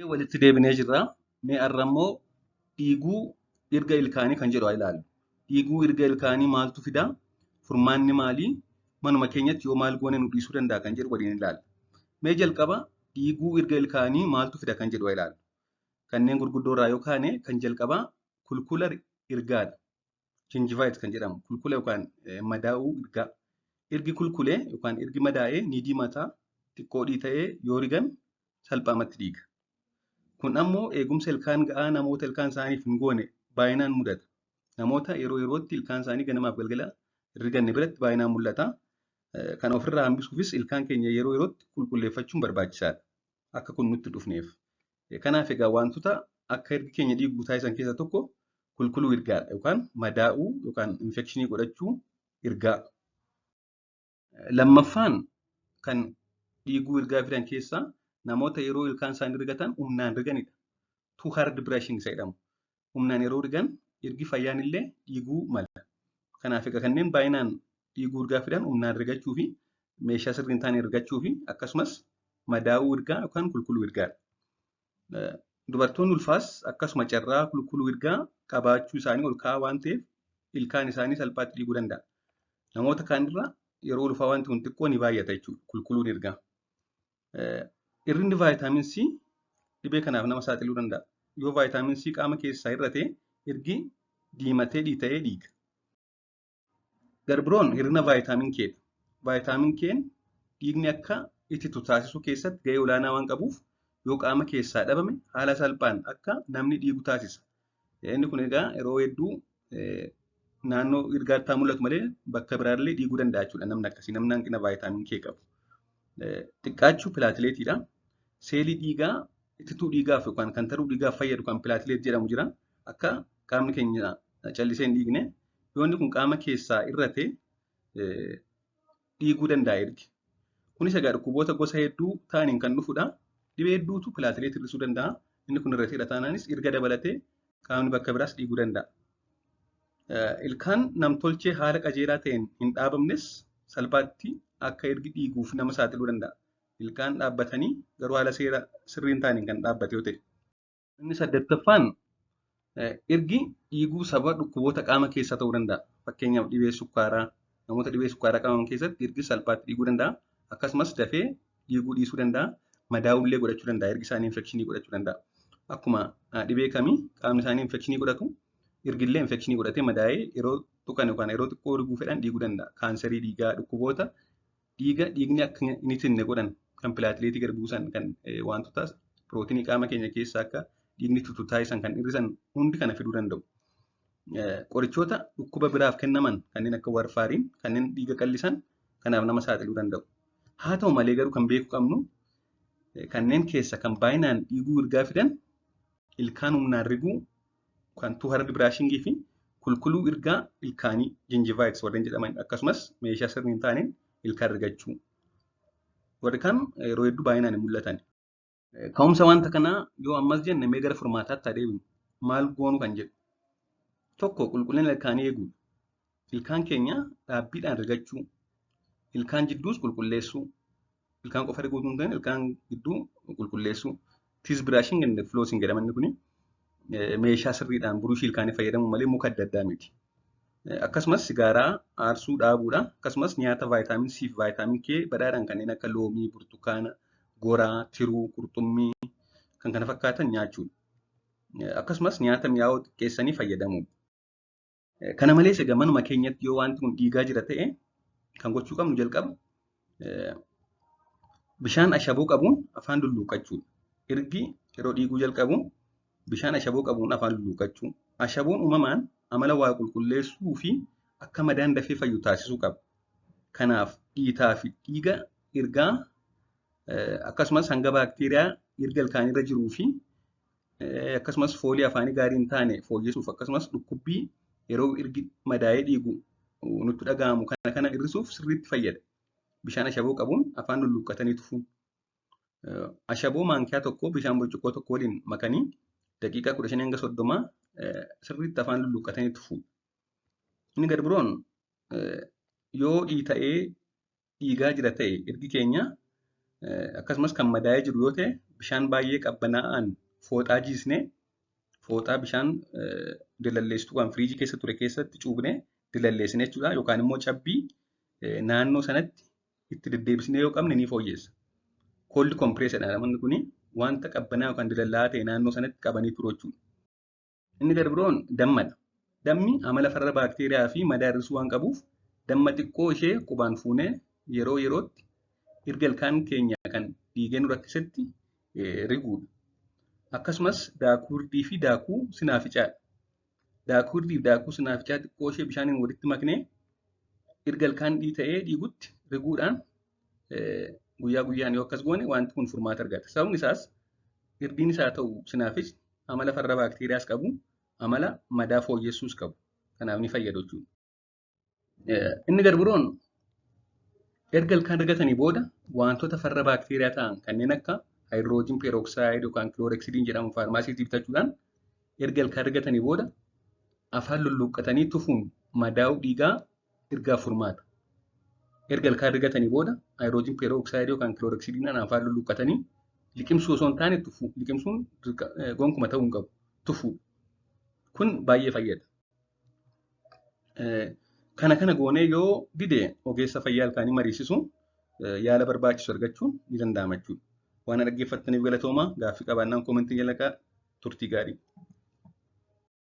Walitti deebinee jirra. Mee har'a immoo dhiiguu irga ilkaanii kan jedhu haa ilaallu. Dhiiguu irga ilkaanii maaltu fidaa? Furmaanni maalii? Manuma keenyatti yoo maal goone nu dhiisuu danda'a kan jedhu waliin ilaalla. Mee jalqaba dhiiguu irga ilkaanii maaltu fida kan jedhu haa ilaallu. Kanneen gurguddoo irraa yoo kaane kan jalqabaa kulkula irgaadha. Gingivitis kan jedhamu kulkula yookaan madaa'uu irgaa. Irgi kulkulee yookaan irgi madaa'ee ni diimataa xiqqoo dhiita'ee yoo rigan salphaamatti dhiiga. Kun ammoo eegumsa ilkaan ga'aa namoota ilkaan isaaniif hin goone baay'inaan mudata. Namoota yeroo yerootti ilkaan isaanii ganamaaf galgala hin riganne biratti baay'inaan mul'ata. Kana ofirraa hambisuufis ilkaan keenya yeroo yerootti qulqulleeffachuun barbaachisaadha. Akka kun nutti dhufneef. Kanaaf egaa wantoota akka irgi keenya dhiigu taasisan keessaa tokko kulkuluu irgaadha yookaan madaa'uu yookaan infekshinii godhachuu irgaa. Lammaffaan kan dhiiguu irgaa fidan keessaa namoota yeroo ilkaan isaanii rigatan humnaan riganidha. Too hard brushing isa jedhamu. Humnaan yeroo rigan irgi fayyaan illee dhiiguu mala. Kanaaf egaa kanneen baay'inaan dhiiguu irgaa fidan humnaan rigachuu fi meeshaa sirrii hin taane rigachuu fi akkasumas madaa'uu irgaa yookaan kulkuluu irgaadha. Dubartoonni ulfaas akkasuma carraa kulkuluu irgaa qabaachuu isaanii ol ka'aa waan ta'eef ilkaan isaanii salphaatti dhiiguu danda'a. Namoota kaanirra yeroo ulfaa wanti kun xiqqoo ni baay'ata jechuudha kulkuluun irgaa. Hir'inni vaayitaamin C dhibee kanaaf nama saaxiluu danda'a. Yoo vaayitaamin C qaama keessaa hir'ate irgi diimatee dhiita'ee dhiiga. Garbiroon hir'ina vaayitaamin K dha. Vaayitaamin K'n dhiigni akka ititu taasisuu keessatti gahee olaanaa waan qabuuf yoo qaama keessaa dhabame haala salphaan akka namni dhiigu taasisa. Inni kun egaa yeroo hedduu naannoo irgaatti haa mul'atu malee bakka biraallee dhiiguu danda'a jechuudha namni akkasii namni hanqina vaayitaamin K qabu. Xiqqaachuu pilaatileetiidha. Seelii dhiigaa ittituu dhiigaaf yookaan kan taruu dhiigaaf fayyadu kan pilaatileet jedhamu jira. Akka qaamni keenya callisee hin dhiigne yoo inni kun qaama keessaa hir'ate dhiiguu danda'a ergi. Kunis egaa dhukkuboota gosa hedduu ta'aniin kan dhufudha. Dhibee hedduutu pilaatileet hir'isuu danda'a. Inni kun hir'ateedha taanaanis irga dabalatee qaamni bakka biraas dhiiguu danda'a. Ilkaan namtolchee haala qajeelaa ta'een hin dhaabamnes salphaatti akka irgi dhiiguuf nama saaxiluu danda'a. Ilkaan dhaabbatanii garuu haala seera sirrii hin taaneen kan dhaabbate yoo ta'e. Inni saddeettaffaan irgi dhiiguu sababa dhukkuboota qaama keessaa ta'uu danda'a. Fakkeenyaaf dhibee sukkaaraa namoota dhibee sukkaaraa qabaman keessatti irgi salphaatti dhiiguu danda'a. Akkasumas dafee dhiiguu dhiisuu danda'a. Madaa'ullee godhachuu danda'a. Irgi isaanii infekshinii godhachuu danda'a. Akkuma dhibee kamii qaamni isaanii infekshinii godhatu irgillee infekshinii godhatee madaa'ee yeroo tuqan yookaan yeroo xiqqoo riguu fedhan dhiiguu danda'a. Kaanserii dhiigaa dhukkuboota dhiiga dhiigni akka hin itinne godhan kan pilaatileetii gad buusan kan wantoota pirootinii qaama keenya keessaa akka dhiigni tutu taasisan kan hir'isan hundi kana fiduu danda'u. Qorichoota dhukkuba biraaf kennaman kanneen akka warfaariin kanneen dhiiga qallisan kanaaf nama saaxiluu danda'u. Haa ta'u malee garuu kan beekuu qabnu kanneen keessa kan baay'inaan dhiiguu irgaa fidan ilkaan humnaan riguu kan too hard brushingii fi kulkuluu irgaa ilkaanii gingivitis warreen jedhaman akkasumas meeshaa sirrii hin taaneen ilkaan rigachuu. Warri kaan yeroo hedduu baay'inaan hin mul'atan. Ka'umsa wanta kanaa yoo ammas jenne mee gara furmaataatti adeemnu maal goonu kan jedhu. Tokko qulqullina ilkaanii eeguudha. Ilkaan keenya dhaabbiidhaan rigachuu, ilkaan jidduus qulqulleessuu, ilkaan qofa riguu hin ta'in ilkaan gidduu qulqulleessuu. Teeth brushing and flossing jedhama inni kuni. Meeshaa sirriidhaan buruushii ilkaanii fayyadamuu malee muka adda addaa miti. Akkasumas sigaaraa aarsuu dhaabuudha. Akkasumas nyaata vaayitaamin C fi vaayitaamin K badhaadhaan kanneen akka loomii, burtukaana, goraa, tiruu, qurxummii kan kana fakkaatan nyaachuudha. Akkasumas nyaata mi'aawoo xiqqeessanii fayyadamuudha. Kana malees egaa manuma keenyatti yoo wanti kun dhiigaa jira ta'e kan gochuu qabnu jalqaba bishaan ashaboo qabuun afaan lulluuqqachuudha. Irgi yeroo dhiiguu jalqabu bishaan ashaboo qabuun afaan lulluuqqachuu. Ashaboon uumamaan amala waa qulqulleessuu fi akka madaan dafee fayyu taasisuu qaba. Kanaaf dhiitaa fi dhiiga irgaa akkasumas hanga baakteeriyaa irga ilkaanirra jiruu fi akkasumas foolii afaanii gaarii hin taane fooyyessuuf akkasumas dhukkubbii yeroo irgi madaa'ee dhiigu nutti dhaga'amu kana hir'isuuf sirriitti fayyada. Bishaan ashaboo qabuun afaan lulluuqqatanii tufuun. Ashaboo maankiyaa tokko bishaan burcuqqoo tokko waliin makanii daqiiqaa 15 hanga 30 sirriitti afaan lulluuqqatanii tufu. Inni gad biroon yoo dhiita'ee dhiigaa jira ta'e irgi keenya Akkasumas kan madaa'ee jiru yoo ta'e bishaan baay'ee qabbanaa'aan fooxaa jiisnee fooxaa bishaan dilalleessituu kan firiijii keessa ture keessatti cuubnee dilalleessine jechuudha. Yookaan immoo cabbii naannoo sanatti itti deddeebisnee yoo qabne ni fooyyessa. Cold compress jedhama namni kuni wanta qabbanaa yookaan dilallaa'aa ta'e naannoo sanatti qabanii turu jechuudha. Inni gara biroon dammadha. Dammi amala farra baakteeriyaa fi madaa hir'isuu waan qabuuf damma xiqqoo ishee qubaan fuunee yeroo yerootti erga ilkaan keenya kan dhiigee nu rakkisetti riguudha. Akkasumas daakuu hirdii fi daakuu sinaaficaadha. Daakuu hirdii fi daakuu sinaaficaa xiqqoo ishee bishaaniin walitti maknee erga ilkaan dhiita'ee dhiigutti riguudhaan guyyaa guyyaan yoo akkas goone wanti kun furmaata argata. Sababni isaas hirdiin isaa ta'u sinaafichi amala farra baakteeriyaas qabu, amala madaa fooyyessuus qabu. Kanaaf ni fayyadu jechuudha. Inni gara biroon erga ilkaan rigatanii booda wantoota farra baakteeriyaa ta'an kanneen akka hydrogen peroxide yookaan chlorhexidine jedhamu faarmaasiitii bitachuudhaan erga ilkaan rigatanii booda afaan lulluuqqatanii tufuun madaa'uu dhiigaa ergaaf furmaata. Erga ilkaan rigatanii booda hydrogen peroxide yookaan chlorhexidine afaan lulluuqqatanii liqimsuu osoo hin taane tufuu. Liqimsuun gonkuma ta'uu hin qabu. Tufuu. Kun baay'ee fayyada. Kana goonee yoo dide ogeessa fayyaa ilkaanii mariisisuun yaala barbaachisu argachuun ni danda'ama jechuudha. Waan dhaggeeffattaniif galatoomaa. Gaaffii qabaannaan koomentii jala kaa'aa. Turtii gaarii.